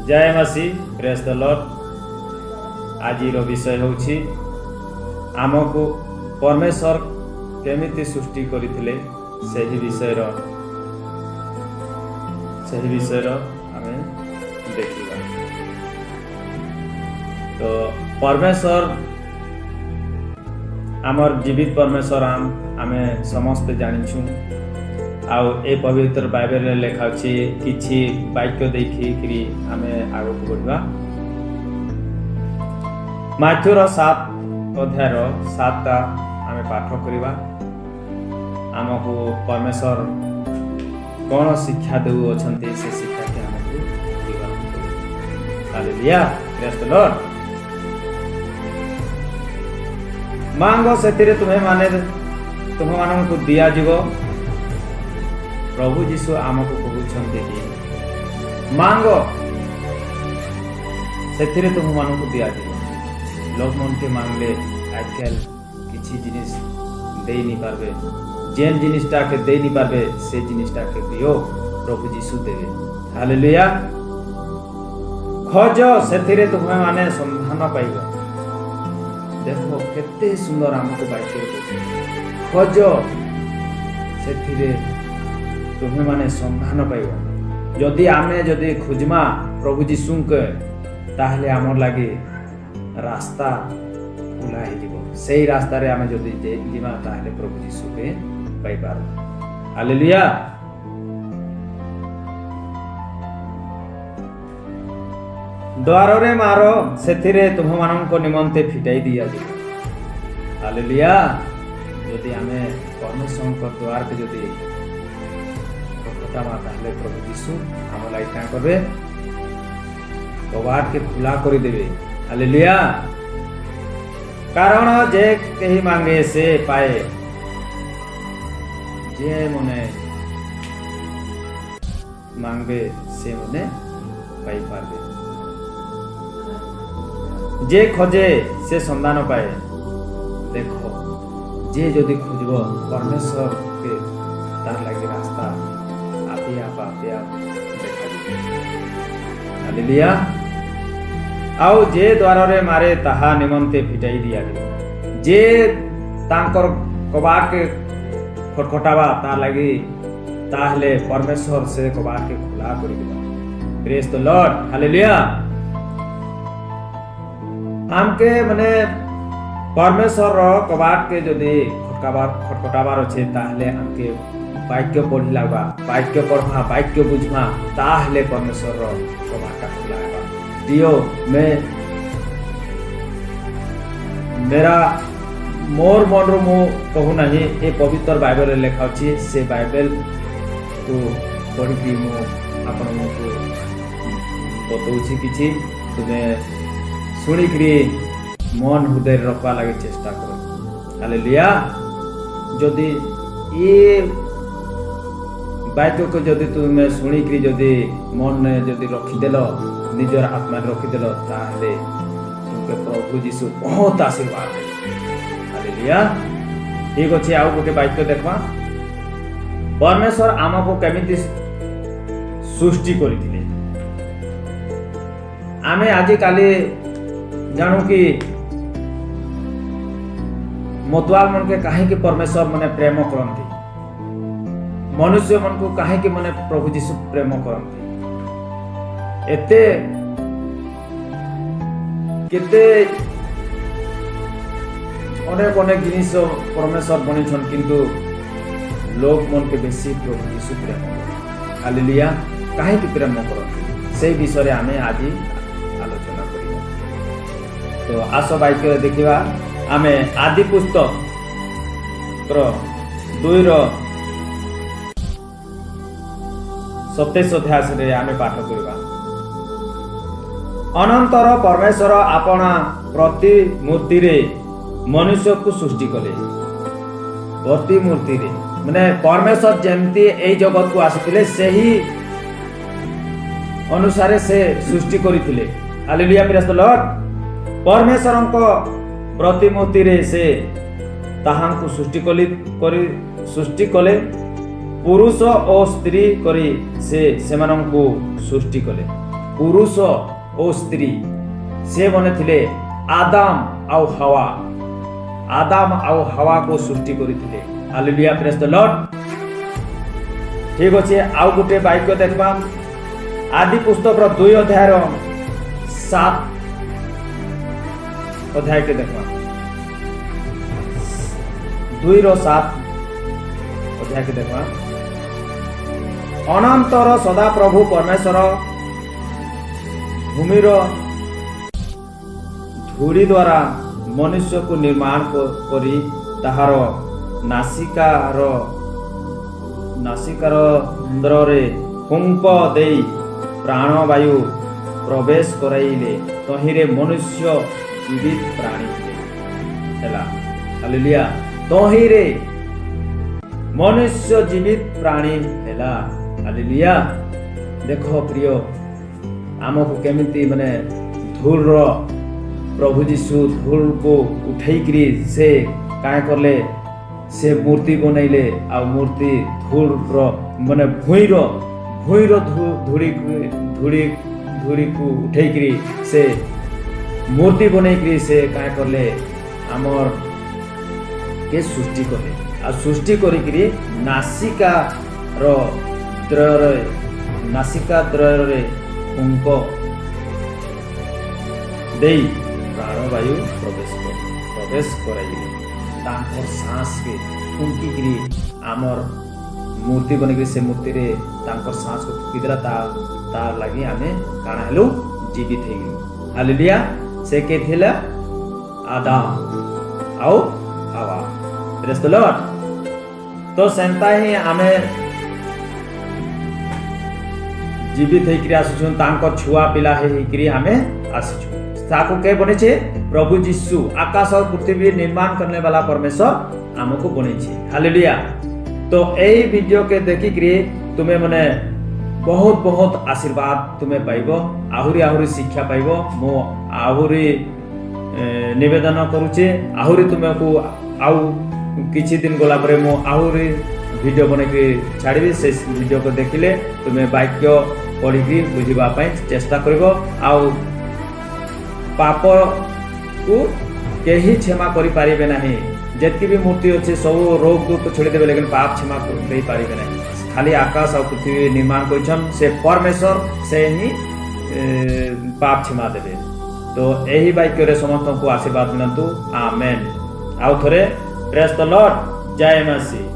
ଜୟ ମସି, ପ୍ରେଜ୍ ଦ ଲର୍ଡ। ଆଜିର ବିଷୟ ହେଉଛି ଆମକୁ ପରମେଶ୍ୱର କେମିତି ସୃଷ୍ଟି କରିଥିଲେ, ସେହି ବିଷୟର ଆମେ ଦେଖିବା। ତ ପରମେଶ୍ୱର ଆମର ଜୀବିତ ପରମେଶ୍ୱର, ଆମେ ସମସ୍ତେ ଜାଣିଛୁ। ଆଉ ଏ ପବିତ୍ର ବାଇବେଲରେ ଲେଖା ଅଛି। କିଛି ବାକ୍ୟ ଦେଖିକିରି ଆମେ ଆଗକୁ ବଢ଼ିବା। ମାଥ୍ୟୁର 7 ଅଧ୍ୟାୟର 7ଟା ଆମେ ପାଠ କରିବା। ଆମକୁ ପରମେଶ୍ୱର କ'ଣ ଶିକ୍ଷା ଦେଉଅଛନ୍ତି, ସେ ଶିକ୍ଷାଟି ଆମକୁ ଦେବାକୁ ପଡ଼ିବ। ହାଲେଲୁୟା, ପ୍ରେଜ୍ ଦ ଲର୍ଡ। ମାଙ୍ଗ, ସେଥିରେ ତୁମେମାନେ ତୁମମାନଙ୍କୁ ଦିଆଯିବ। ପ୍ରଭୁ ଯୀଶୁ ଆମକୁ କହୁଛନ୍ତି କି ମାଙ୍ଗ, ସେଥିରେ ତୁମମାନଙ୍କୁ ଦିଆଯିବ। ଲୋକମାନକେ ମାଗଲେ ଆଜକାଲ କିଛି ଜିନିଷ ଦେଇ ନି ପାରବେ। ଯେନ୍ ଜିନିଷଟାକେ ଦେଇ ନି ପାରବେ, ସେ ଜିନିଷଟାକେ ଦିଅ, ପ୍ରଭୁ ଯୀଶୁ ଦେବେ। ହାଲେଲୁୟା। ଖୋଜ, ସେଥିରେ ତୁମେମାନେ ସନ୍ଧାନ ପାଇବ। ଦେଖ, କେତେ ସୁନ୍ଦର ଆମକୁ ବାକ୍ୟରେ କହୁଛନ୍ତି, ଖୋଜ, ସେଥିରେ ତୁମେମାନେ ସନ୍ଧାନ ପାଇବ। ଯଦି ଆମେ ଯଦି ଖୋଜମା ପ୍ରଭୁ ଯୀଶୁଙ୍କ, ତାହେଲେ ଆମର ଲାଗି ରାସ୍ତା ଖୋଲା ହେଇଯିବ। ସେଇ ରାସ୍ତାରେ ଆମେ ଯଦି ଯିମା, ତାହେଲେ ପ୍ରଭୁ ଯୀଶୁକେ ପାଇପାରୁ। ହାଲେଲୁୟା। ଦ୍ୱାରରେ ମାର, ସେଥିରେ ତୁମମାନଙ୍କ ନିମନ୍ତେ ଫିଟାଇ ଦିଆଯିବ। ହାଲେଲୁୟା। ଯଦି ଆମେ ପରମେଶ୍ୱରଙ୍କ ଦ୍ୱାରକେ ଯଦି ଖଟଖଟାମା, ତାହେଲେ ପ୍ରଭୁ ଯୀଶୁ ଆମ ଲାଗି କାଁ କରିବେ? କବାଟକେ ଖୋଲା କରିଦେବେ। ହାଲେଲୁୟା। କାରଣ ଯେ କେହି ମାଙ୍ଗେ, ସେ ପାଏ। ଯେ ମନେ ମାଙ୍ଗବେ, ସେ ମନେ ପାଇପାରିବେ। ଯେ ଖୋଜେ, ସେ ସନ୍ଧାନ ପାଏ। ଦେଖ, ଯେ ଯଦି ଖୋଜିବ ପରମେଶ୍ୱରକେ, ତାର ଲାଗି ରାସ୍ତା ଆପେ ଆପେ ଆପେ ଆପେ ଦେଖାଯିବ। ହାଲେଲୁୟା। ଆଉ ଯେ ଦ୍ୱାରରେ ମାରେ, ତାହା ନିମନ୍ତେ ଫିଟାଇ ଦିଆଯିବ। ଯେ ତାଙ୍କର କବାଟକେ ଖଟଖଟାବା ତା ଲାଗି, ତାହେଲେ ପରମେଶ୍ୱର ସେ କବାଟକେ ଖୋଲା କରିଦେବା। ପ୍ରେଜ୍ ଦ ଲର୍ଡ। ହାଲେଲୁୟା। ଆମକେ ମାନେ ପରମେଶ୍ୱରର କବାଟକେ ଯଦି ଖଟଖଟାବାର ଅଛେ, ତାହେଲେ ଆମକେ ବାକ୍ୟ ପଢ଼ି ଲାଗବା। ବାକ୍ୟ ପଢ଼ମା, ବାକ୍ୟ ବୁଝମା, ତାହେଲେ ପରମେଶ୍ୱରର କବାଟଟା ଖୋଲା ହେବା। ଦିଅ ମେ ମେରା ମୋର ମନରୁ ମୁଁ କହୁନାହିଁ, ଏ ପବିତ୍ର ବାଇବେଲରେ ଲେଖା ଅଛି। ସେ ବାଇବେଲକୁ ପଢ଼ିକି ମୁଁ ଆପଣଙ୍କୁ ବତଉଛି। କିଛି ତୁମେ ଶୁଣିକିରି ମନ ହୃଦୟରେ ରଖବା ଲାଗି ଚେଷ୍ଟା କର। ହାଲେଲୁୟା। ଯଦି ଏ ବାକ୍ୟକୁ ଯଦି ତୁମେ ଶୁଣିକିରି ଯଦି ମନରେ ଯଦି ରଖିଦେଲ, ନିଜର ଆତ୍ମାରେ ରଖିଦେଲ, ତାହେଲେ ତୁମକେ ପ୍ରଭୁ ଯୀଶୁ ବହୁତ ଆଶୀର୍ବାଦ ଦେବେ। ହାଲେଲୁୟା। ଠିକ ଅଛି, ଆଉ ଗୋଟେ ବାକ୍ୟ ଦେଖବା। ପରମେଶ୍ୱର ଆମକୁ କେମିତି ସୃଷ୍ଟି କରିଥିଲେ? ଆମେ ଆଜିକାଲି ଜାଣୁ କି ମତୁଆଲ ମନକେ କାହିଁକି ପରମେଶ୍ୱର ମାନେ ପ୍ରେମ କରନ୍ତି, ମନୁଷ୍ୟ ମନକୁ କାହିଁକି ମାନେ ପ୍ରଭୁ ଯୀଶୁ ପ୍ରେମ କରନ୍ତି। ଏତେ କେତେ ଅନେକ ଅନେକ ଜିନିଷ ପରମେଶ୍ୱର ବନେଇଛନ୍, କିନ୍ତୁ ଲୋକ ମନକେ ବେଶୀ ପ୍ରଭୁ ଯୀଶୁ ପ୍ରେମ କରନ୍ତି। ହାଲେଲୁୟା। କାହିଁକି ପ୍ରେମ କରନ୍ତି, ସେଇ ବିଷୟରେ ଆମେ ଆଜି ଆଲୋଚନା କରିବା। ତ ଆସ, ବାକ୍ୟରେ ଦେଖିବା ଆମେ ଆଦି ପୁସ୍ତକର 2ର 27 ଅଧ୍ୟାୟରେ ଆମେ ପାଠ କରିବା। ଅନନ୍ତର ପରମେଶ୍ୱର ଆପଣା ପ୍ରତିମୂର୍ତ୍ତିରେ ମନୁଷ୍ୟକୁ ସୃଷ୍ଟି କଲେ। ପ୍ରତିମୂର୍ତ୍ତିରେ ମାନେ ପରମେଶ୍ୱର ଯେମିତି ଏଇ ଜଗତକୁ ଆସିଥିଲେ, ସେହି ଅନୁସାରେ ସେ ସୃଷ୍ଟି କରିଥିଲେ। ହାଲେଲୁୟା, ପ୍ରେଜ୍ ଦ ଲର୍ଡ। ପରମେଶ୍ୱରଙ୍କ ପ୍ରତିମୂର୍ତ୍ତିରେ ସେ ତାହାଙ୍କୁ ସୃଷ୍ଟି କଲେ। ପୁରୁଷ ଓ ସ୍ତ୍ରୀ କରି ସେ ସେମାନଙ୍କୁ ସୃଷ୍ଟି କଲେ। ପୁରୁଷ ଓ ସ୍ତ୍ରୀ। ସେ ବନେଇଥିଲେ ଆଦାମ ଆଉ ହାୱା। ଆଦାମ ଆଉ ହାୱାକୁ ସୃଷ୍ଟି କରିଥିଲେ। ହାଲେଲୁୟା, ପ୍ରେଜ୍ ଦ ଲର୍ଡ। ଠିକ ଅଛି, ଆଉ ଗୋଟେ ବାକ୍ୟ ଦେଖିବା। ଆଦି ପୁସ୍ତକର 2 ଅଧ୍ୟାୟର 7 ଅଧ୍ୟାୟକେ ଦେଖିବା। 2ର 7 ଅଧ୍ୟାୟକେ ଦେଖିବା। ଅନନ୍ତର ସଦାପ୍ରଭୁ ପରମେଶ୍ୱର ଭୂମିର ଧୂଳି ଦ୍ୱାରା ମନୁଷ୍ୟକୁ ନିର୍ମାଣ କରି ତାହାର ନାସିକାରନ୍ଧ୍ରରେ ଫୁଙ୍କ ଦେଇ ପ୍ରାଣବାୟୁ ପ୍ରବେଶ କରାଇଲେ। ତହିଁରେ ମନୁଷ୍ୟ ଜୀବିତ ପ୍ରାଣୀ ହେଲା। ହାଲେଲୁୟା। ତହିଁରେ ମନୁଷ୍ୟ ଜୀବିତ ପ୍ରାଣୀ ହେଲା। ହାଲେଲୁୟା। ଦେଖ ପ୍ରିୟ, ଆମକୁ କେମିତି ମାନେ ଧୂଳର ପ୍ରଭୁ ଯୀଶୁ ଧୂଳକୁ ଉଠେଇକିରି ସେ କାଁ କଲେ? ସେ ମୂର୍ତ୍ତି ବନେଇଲେ। ଆଉ ମୂର୍ତ୍ତି ଧୂଳର ମାନେ ଭୂଇଁର ଧୂଳି ଧୂଳି ଧୂଳିକୁ ଉଠେଇକିରି ସେ ମୂର୍ତ୍ତି ବନେଇକିରି ସେ କାଁ କଲେ? ଆମର କେ ସୃଷ୍ଟି କଲେ। ଆଉ ସୃଷ୍ଟି କରିକିରି ନାସିକା ଦ୍ରୟରେ ଫୁଙ୍କ ଦେଇ ପ୍ରାଣବାୟୁ ପ୍ରବେଶ କରାଇଲେ। ତାଙ୍କର ଶ୍ୱାସକେ ଫୁଙ୍କିକିରି ଆମର ମୂର୍ତ୍ତି ବନେଇକିରି ସେ ମୂର୍ତ୍ତିରେ ତାଙ୍କର ଶ୍ୱାସକୁ ଫୁଙ୍କିଦେଲା। ତାର ଲାଗି ଆମେ କାଣା ହେଲୁ? ଜୀବିତ ହେଇଗଲୁ। ହାଲେଲୁୟା। ସେ କେ ଥିଲା? ଆଦାମ ଆଉ ହାୱା। ପ୍ରେଜ୍ ଦ ଲର୍ଡ। ତ ସେନ୍ତା ହିଁ ଆମେ ଜୀବିତ ହେଇକିରି ଆସୁଛୁ। ତାଙ୍କ ଛୁଆ ପିଲା ହେଇକିରି ଆମେ ଆସିଛୁ। ତାକୁ କେ ବନେଇଛେ? ପ୍ରଭୁ ଯୀଶୁ, ଆକାଶ ଆଉ ପୃଥିବୀ ନିର୍ମାଣ करने वाला ପରମେଶ୍ୱର ଆମକୁ ବନେଇଛେ। ହାଲେଲୁୟା। ତ ଏଇ ଭିଡିଓ କେ ଦେଖିକିରି ତୁମେ ମାନେ ବହୁତ ବହୁତ ଆଶୀର୍ବାଦ ତୁମେ ପାଇବ, ଆହୁରି ଆହୁରି ଶିକ୍ଷା ପାଇବ। ମୁଁ ଆହୁରି ନିବେଦନ କରୁଛି, ଆହୁରି ତୁମକୁ ଆଉ କିଛି ଦିନ ଗଲା ପରେ ମୁଁ ଆହୁରି ଭିଡ଼ିଓ ବନେଇକି ଛାଡ଼ିବି। ସେ ଭିଡ଼ିଓକୁ ଦେଖିଲେ ତୁମେ ବାକ୍ୟ ପଢ଼ିକି ବୁଝିବା ପାଇଁ ଚେଷ୍ଟା କରିବ। ଆଉ ପାପକୁ କେହି କ୍ଷମା କରିପାରିବେ ନାହିଁ। ଯେତିକି ବି ମୂର୍ତ୍ତି ଅଛି, ସବୁ ରୋଗ ଦୁଃଖ ଛାଡ଼ିଦେବେ, ଲେକିନ ପାପ କ୍ଷମା ଦେଇପାରିବେ ନାହିଁ। ଖାଲି ଆକାଶ ଆଉ ପୃଥିବୀ ନିର୍ମାଣ କରିଛନ୍ ସେ ପରମେଶ୍ୱର, ସେ ହିଁ ପାପ କ୍ଷମା ଦେବେ। ତ ଏହି ବାକ୍ୟରେ ସମସ୍ତଙ୍କୁ ଆଶୀର୍ବାଦ ମିଳନ୍ତୁ। ଆମେନ୍। ଆଉ ଥରେ ପ୍ରେଜ୍ ଦ ଲର୍ଡ। ଜୟ ମସିହ।